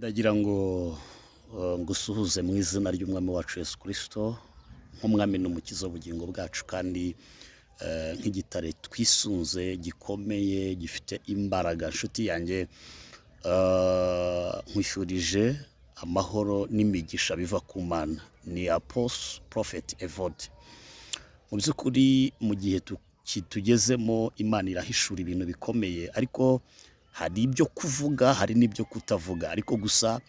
Ndagira ngo ngusuhuze mu izina ry'Umwami wacu Yesu Kristo, nk'Umwami n'Umukiza w'ubugingo bwacu, kandi nk'igitare twisunze gikomeye gifite imbaraga. Nshuti yanjye, nkwifurije amahoro n'imigisha biva ku Mana. Ni Apostle Prophet Evode. Mu by'ukuri, mu gihe tugezemo, Imana irahishura ibintu bikomeye, ariko hari ibyo kuvuga, hari n'ibyo kutavuga. Ariko gusa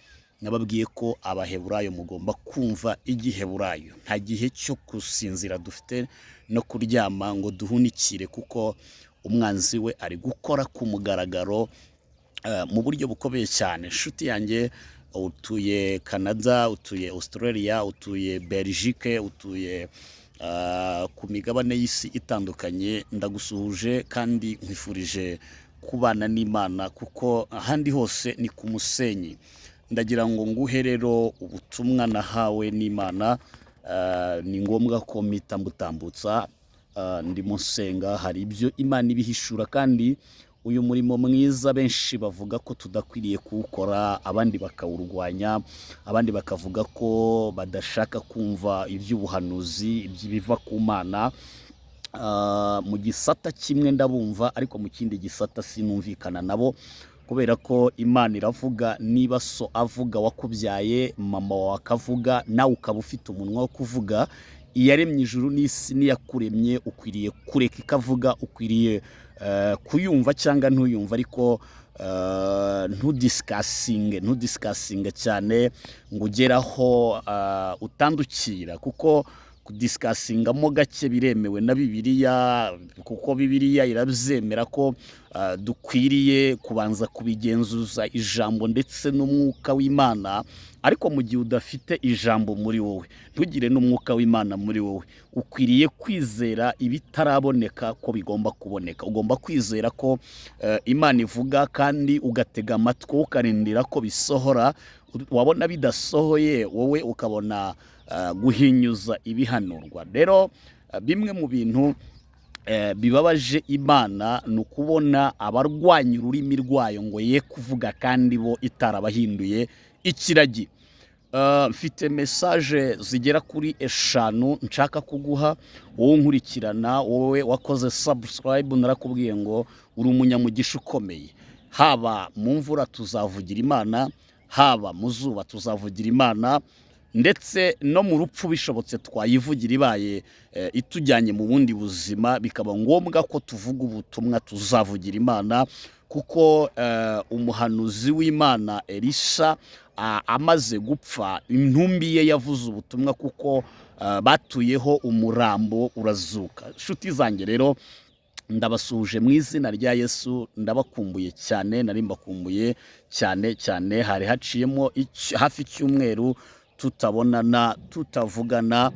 nababwiye ko Abaheburayo mugomba kumva Igiheburayo. Nta gihe cyo gusinzira dufite no kuryama ngo duhunikire, kuko umwanzi we ari gukora ku mugaragaro mu buryo bukomeye cyane. Inshuti yanjye, utuye Canada, utuye Australia, utuye Belgique, utuye ku migabane y'isi itandukanye, ndagusuhuje kandi nkwifurije kubana n'Imana, kuko ahandi hose ni ku musenyi. Ndagira ngo nguhe rero ubutumwa nahawe n'Imana. Ni ngombwa ko mpita mbutambutsa. Ndimo nsenga, hari ibyo Imana ibihishura, kandi uyu murimo mwiza benshi bavuga ko tudakwiriye kuwukora, abandi bakawurwanya, abandi bakavuga ko badashaka kumva iby'ubuhanuzi, iby'ibiva ku Mana. Mu gisata kimwe ndabumva, ariko mu kindi gisata sinumvikana nabo, kubera ko Imana iravuga. Niba so avuga wakubyaye, mama wawe akavuga, nawe ukaba ufite umunwa wo kuvuga, iyaremye ijuru n'isi n'iyakuremye ukwiriye kureka ikavuga. Ukwiriye kuyumva cyangwa ntuyumva, ariko ntudiscussinge cyane ngo ugere aho utandukira, kuko kudiscussingamo gake biremewe na Bibiliya, kuko Bibiliya irabyemera ko dukwiriye kubanza kubigenzuza ijambo ndetse n'umwuka w'Imana. Ariko mu gihe udafite ijambo muri wowe, ntugire n'umwuka w'Imana muri wowe, ukwiriye kwizera ibitaraboneka ko bigomba kuboneka. Ugomba kwizera ko Imana ivuga, kandi ugatega amatwi, ukarindira ko bisohora. Wabona bidasohoye, wowe ukabona guhinyuza ibihanurwa. Rero bimwe mu bintu bibabaje Imana ni ukubona abarwanya ururimi rwayo ngo ye kuvuga, kandi bo itarabahinduye ikiragi. Mfite message zigera kuri 5 nshaka kuguha wowe nkurikirana, wowe wakoze subscribe. Narakubwiye ngo uri umunyamugisha ukomeye. Haba mu mvura tuzavugira Imana, haba mu zuba tuzavugira Imana, ndetse no mu rupfu bishobotse twayivugira, ibaye itujyanye mu bundi buzima bikaba ngombwa ko tuvuga ubutumwa, tuzavugira Imana, kuko umuhanuzi w'Imana Elisha amaze gupfa, intumbi ye yavuze ubutumwa, kuko batuyeho umurambo urazuka. Inshuti zanjye rero, ndabasuhuje mu izina rya Yesu. Ndabakumbuye cyane, nari mbakumbuye cyane cyane. Hari haciyemo hafi icyumweru tutabonana, tutavugana,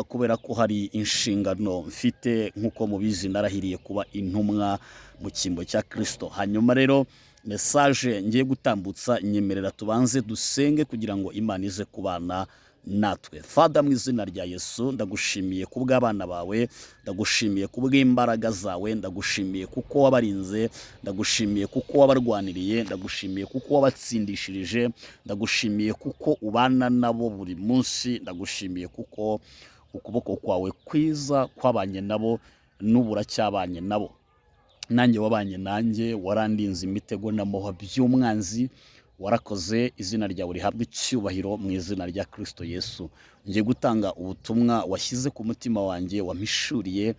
kubera ko hari inshingano mfite. Nk'uko mubizi, narahiriye kuba intumwa mu cyimbo cya Kirisito. Hanyuma rero, message ngiye gutambutsa, nyemerera tubanze dusenge kugira ngo Imana ize kubana natwe. Father, mu izina rya Yesu, ndagushimiye kubw'abana bawe, ndagushimiye kubw'imbaraga zawe, ndagushimiye kuko wabarinze, ndagushimiye kuko wabarwaniriye, ndagushimiye kuko wabatsindishirije, ndagushimiye kuko ubana nabo buri munsi, ndagushimiye kuko ukuboko kwawe kwiza kwabanye nabo, n'ubu uracyabanye nabo. Nanjye wabanye nanjye, warandinze imitego n'amahwa by'umwanzi. Warakoze, izina ryawe rihabwa icyubahiro mu izina rya Kirisito Yesu. Ngiye gutanga ubutumwa washyize ku mutima wanjye, wampishuriye.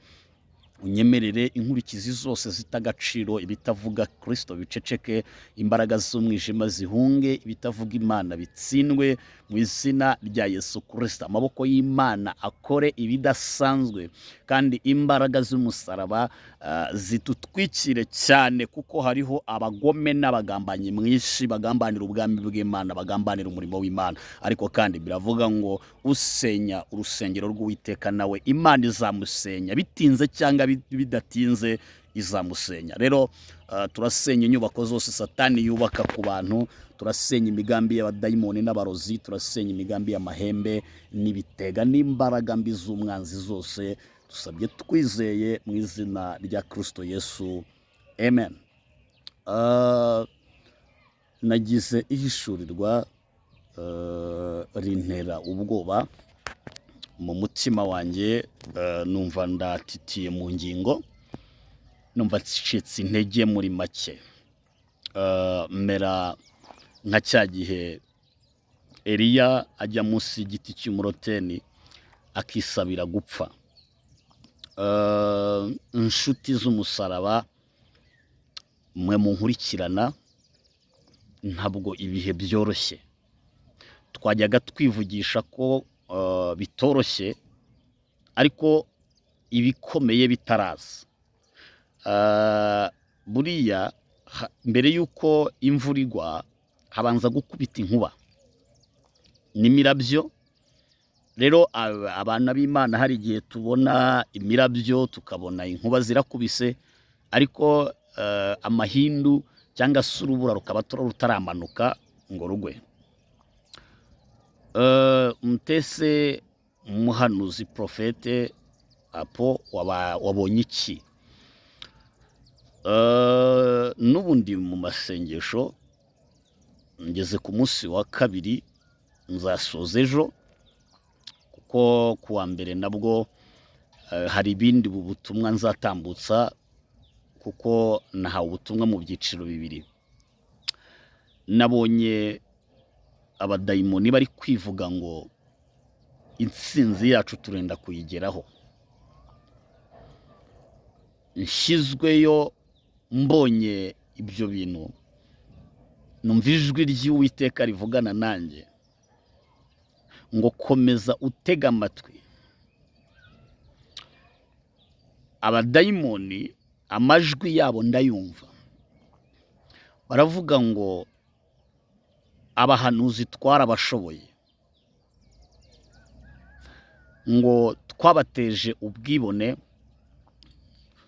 Unyemerere inkurikizi zose zita agaciro, ibitavuga Kirisito biceceke, imbaraga z'umwijima zihunge, ibitavuga Imana bitsindwe mu izina rya Yesu Kirisito. Amaboko y'Imana akore ibidasanzwe, kandi imbaraga z'umusaraba zidutwikire cyane, kuko hariho abagome n'abagambanyi mwinshi bagambanira ubwami bw'Imana, bagambanira umurimo w'Imana. Ariko kandi biravuga ngo usenya urusengero rw'Uwiteka nawe Imana izamusenya, bitinze cyangwa bidatinze izamusenya. Rero turasenya inyubako zose Satani yubaka ku bantu, turasenya imigambi y'abadayimoni n'abarozi, turasenya imigambi y'amahembe n'ibitega n'imbaraga mbi z'umwanzi zose. Dusabye twizeye mu izina rya Kirisito Yesu, amen. Nagize ihishurirwa rintera ubwoba mu mutima wanjye, numva ndatitiye mu ngingo, numva ncitse intege muri make. Mera nka cya gihe Eliya ajya munsi y'igiti cy'umuroteni akisabira gupfa. Inshuti z'umusaraba, mwe munkurikirana, ntabwo ibihe byoroshye. Twajyaga twivugisha ko bitoroshye, ariko ibikomeye bitaraza. Buriya mbere y'uko imvura igwa habanza gukubita inkuba n'imirabyo. Rero abana b'Imana hari igihe tubona imirabyo, tukabona inkuba zirakubise, ariko amahindu cyangwa se urubura rukaba rutaramanuka ngo rugwe. Mutese muhanuzi profete apo wabonye iki? N'ubundi mu masengesho ngeze ku munsi wa kabiri, nzasoza ejo, kuko ku wa mbere nabwo hari ibindi butumwa nzatambutsa, kuko nahawe ubutumwa mu byiciro bibiri. Nabonye abadayimoni bari kwivuga ngo intsinzi yacu turenda kuyigeraho. Nshyizweyo mbonye ibyo bintu, numva ijwi ry'Uwiteka rivugana nanjye ngo komeza utega amatwi. Abadayimoni amajwi yabo ndayumva, baravuga ngo abahanuzi twarabashoboye, ngo twabateje ubwibone,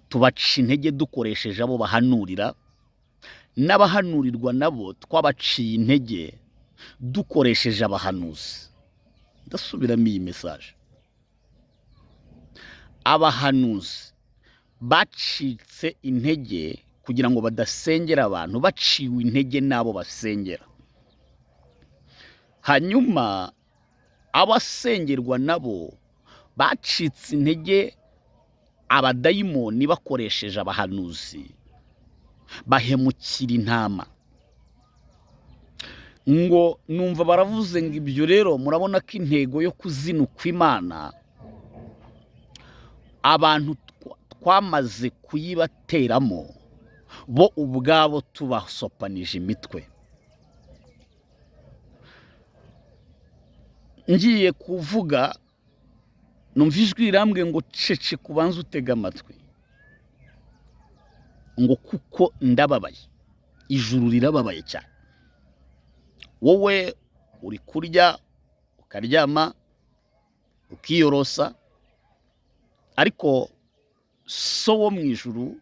tubaca intege dukoresheje abo bahanurira, n'abahanurirwa nabo twabaciye intege dukoresheje abahanuzi. Ndasubiramo iyi message. Abahanuzi bacitse intege kugira ngo badasengera abantu, baciwe intege n'abo basengera. Hanyuma abasengerwa nabo bacitse intege abadayimoni bakoresheje abahanuzi, bahemukira intama. Ngo numva baravuze ngo ibyo rero murabona ko intego yo kuzinukwa Imana abantu twamaze kuyibateramo, bo ubwabo tubasopanije imitwe. Ngiye kuvuga numva ijwi rirambwiye ngo cece kubanza utega amatwi, ngo kuko ndababaye, ijuru rirababaye cyane. Wowe uri kurya ukaryama ukiyorosa, ariko so wo mu ijuru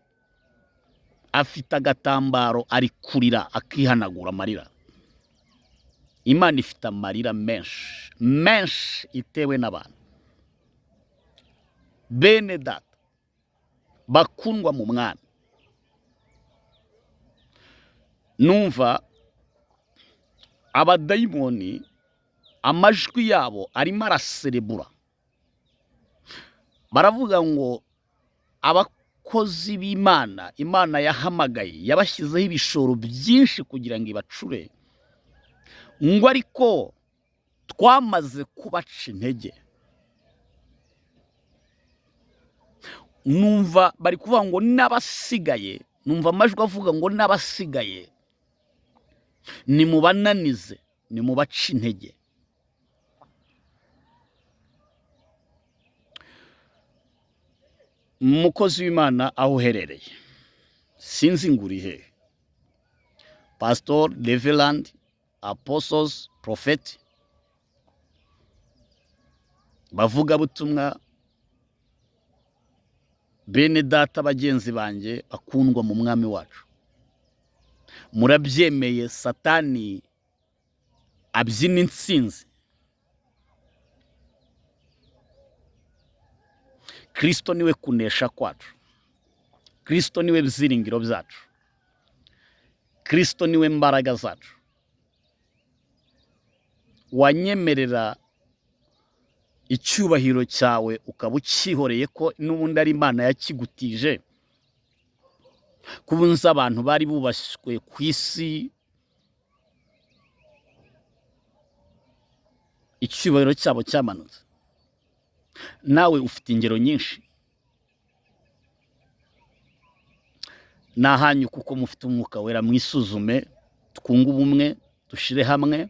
afite agatambaro ari kurira akihanagura amarira. Imana ifite amarira menshi menshi itewe n'abantu. Bene data bakundwa mu Mwami, numva abadayimoni amajwi yabo arimo araserebura, baravuga ngo abakozi b'Imana, Imana yahamagaye yabashyizeho ibishoro byinshi kugira ngo ibacure, ngo ariko twamaze kubaca intege. Numva bari kuvuga ngo n'abasigaye, numva amajwi avuga ngo n'abasigaye nimubananize, nimubace intege. Umukozi w'Imana aho uherereye, sinzi ngo uri hehe, Pastor, Reverend, Apostles, Prophet, bavugabutumwa, bene data bagenzi banjye bakundwa mu Mwami wacu, murabyemeye Satani abyina intsinzi? Kristo niwe kunesha kwacu, Kristo niwe byiringiro byacu, Kristo niwe mbaraga zacu. Wanyemerera icyubahiro cyawe ukaba ukihoreye ko n'ubundi ari Imana yakigutije? Kubunza abantu bari bubashywe ku isi, icyubahiro cyabo cyamanutse. Nawe ufite ingero nyinshi. Nahanyu kuko mufite umwuka wera, mwisuzume, twunge ubumwe, dushire hamwe.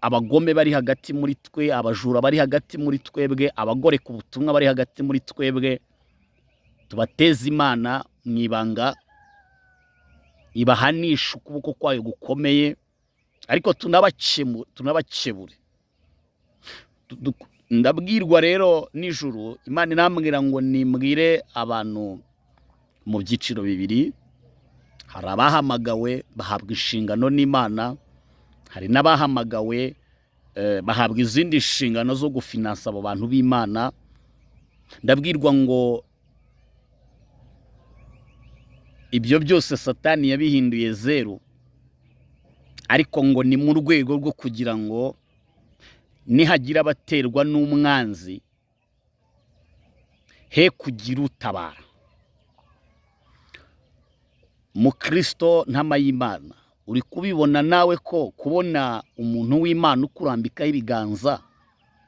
Abagome bari hagati muri twe, abajura bari hagati muri twebwe, abagoreka ubutumwa bari hagati muri twebwe, tubateze Imana mu ibanga, ibahanisha ukuboko kwayo gukomeye, ariko tunabakebure. Ndabwirwa rero nijoro, Imana irambwira ngo nimbwire abantu mu byiciro bibiri. Hari abahamagawe bahabwa inshingano n'Imana, hari n'abahamagawe bahabwa izindi nshingano zo gufinansa abo bantu b'Imana. Ndabwirwa ngo ibyo byose Satani yabihinduye zeru, ariko ngo ni mu rwego rwo kugira ngo nihagira abaterwa n'umwanzi he kugira utabara. Mukristo ntama y'Imana, uri kubibona nawe ko kubona umuntu w'Imana ukurambikaho ibiganza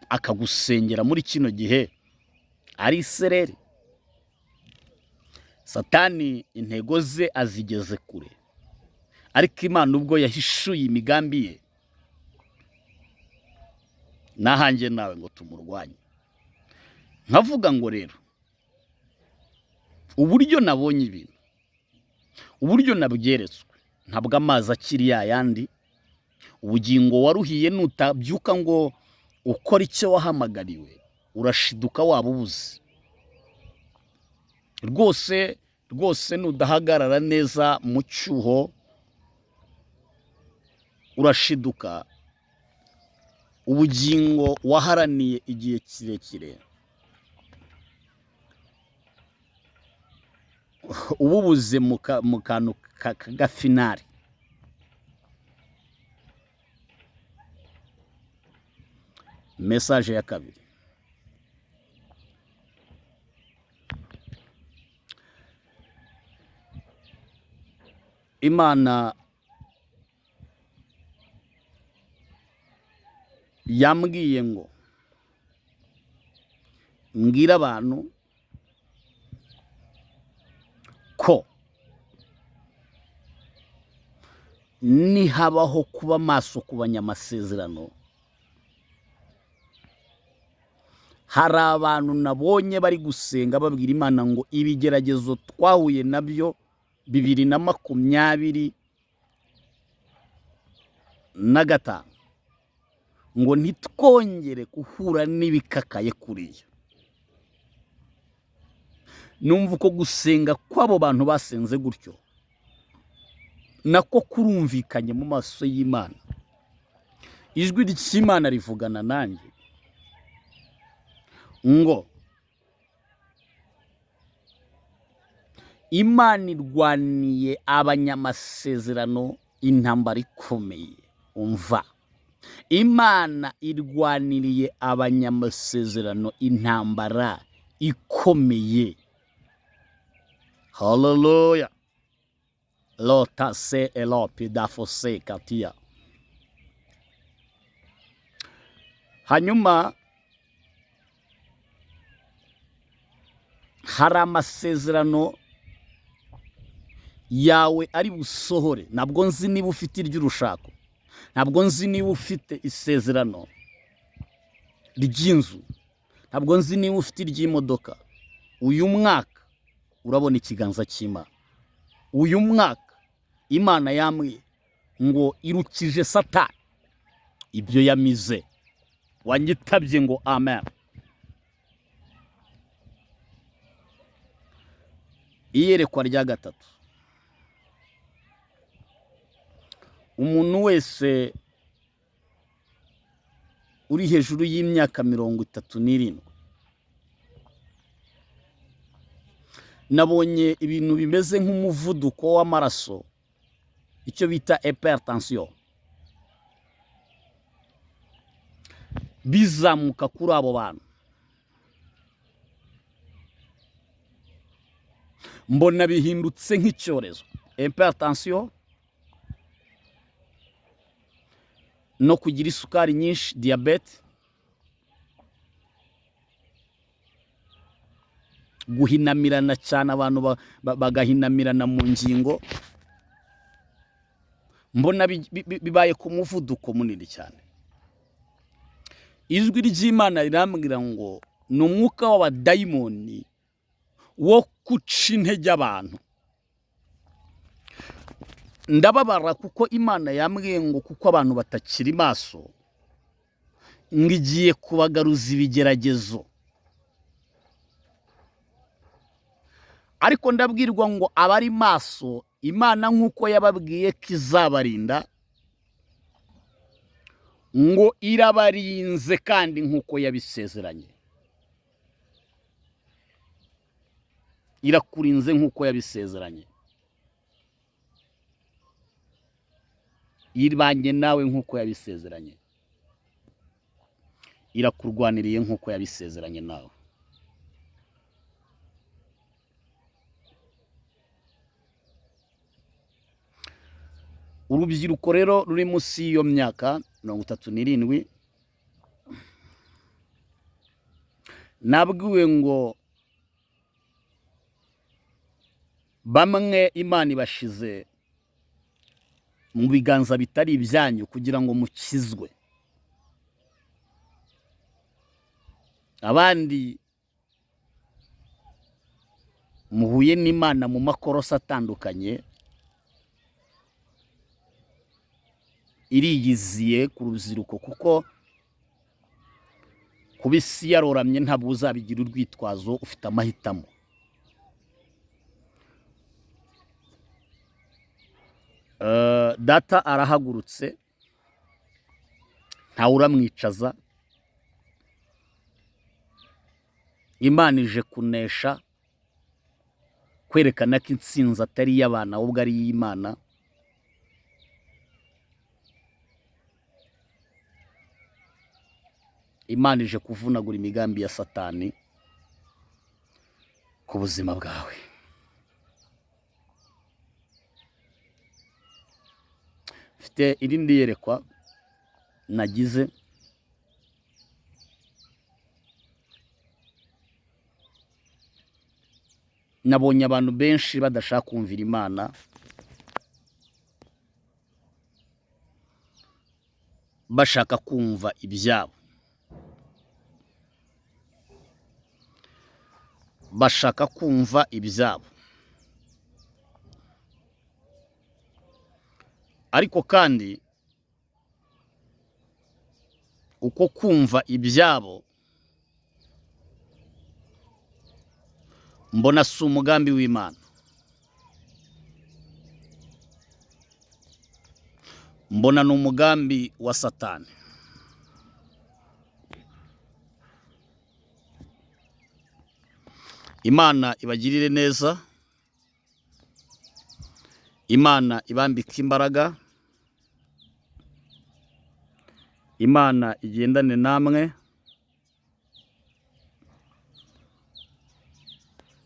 akagusengera muri kino gihe ari isereri. Satani intego ze azigeze kure, ariko Imana ubwo yahishuye imigambi ye, nahanjye nawe ngo tumurwanye. Nkavuga ngo rero uburyo nabonye ibintu, uburyo nabyeretswe, ntabwo amazi akiri yayandi. Ubugingo waruhiye nutabyuka ngo ukore icyo wahamagariwe, urashiduka waba ubuze. Rwose rwose nudahagarara neza mu cyuho, urashiduka ubugingo waharaniye igihe kirekire ububuze mu kantu k'agafinari. Message ya kabiri, Imana yambwiye ngo mbwire abantu ko nihabaho kuba maso ku banyamasezerano, hari abantu nabonye bari gusenga babwira Imana ngo ibigeragezo twahuye nabyo 2025 ngo ntitwongere guhura n'ibikakaye kuriya. Numva uko gusenga kw'abo bantu basenze gutyo nako kurumvikanye mu maso y'Imana. Ijwi ry'Imana rivugana nanjye ngo Imana irwaniye abanyamasezerano intambara ikomeye. Umva, Imana irwaniriye abanyamasezerano intambara ikomeye. Haleluya. Lota se elopi dafose katia. Hanyuma hari amasezerano yawe ari busohore. Ntabwo nzi niba ufite iry'urushako, ntabwo nzi niba ufite isezerano ry'inzu, ntabwo nzi niba ufite iry'imodoka. Uyu mwaka urabona ikiganza cy'Imana. Uyu mwaka Imana yambwiye ngo irukije Satani ibyo yamize. Wanyitabye ngo amen. Iyerekwa rya gatatu, umuntu wese uri hejuru y'imyaka 37, nabonye ibintu bimeze nk'umuvuduko w'amaraso, icyo bita hypertension. Bizamuka kuri abo bantu. Mbona bihindutse nk'icyorezo. Hypertension no kugira isukari nyinshi, diyabete, guhinamirana cyane, abantu bagahinamirana mu ngingo. Mbona bibaye ku muvuduko munini cyane. Ijwi ry'Imana rirambwira ngo ni umwuka w'abadayimoni wo guca intege abantu. Ndababara kuko Imana yambwiye ngo kuko abantu batakiri maso, ngo igiye kubagaruza ibigeragezo. Ariko ndabwirwa ngo abari maso, Imana nk'uko yababwiye ko izabarinda, ngo irabarinze kandi nk'uko yabisezeranye. Irakurinze nk'uko yabisezeranye. Yibanye nawe nk'uko yabisezeranye. Irakurwaniriye nk'uko yabisezeranye nawe. Urubyiruko rero ruri munsi y'iyo myaka 37, nabwiwe ngo bamwe Imana ibashize mu biganza bitari ibyanyu kugira ngo mukizwe, abandi muhuye n'Imana mu makorosi atandukanye, iriyiziye ku rubyiruko, kuko kuba isi yaroramye ntabwo uzabigira urwitwazo, ufite amahitamo. Data arahagurutse, ntawe uramwicaza, Imana ije kunesha, kwerekana ko intsinzi atari iy'abantu ahubwo ari iy'Imana. Imana ije kuvunagura imigambi ya Satani ku buzima bwawe. Mfite irindi yerekwa nagize, nabonye abantu benshi badashaka kumvira Imana, bashaka kumva ibyabo, bashaka kumva ibyabo. Ariko kandi uko kumva ibyabo mbona si umugambi w'Imana, mbona ni umugambi wa Satani. Imana ibagirire neza, Imana ibambike imbaraga, Imana igendane namwe.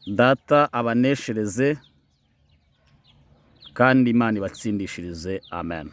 Data abaneshereze kandi Imana ibatsindishirize. Amen.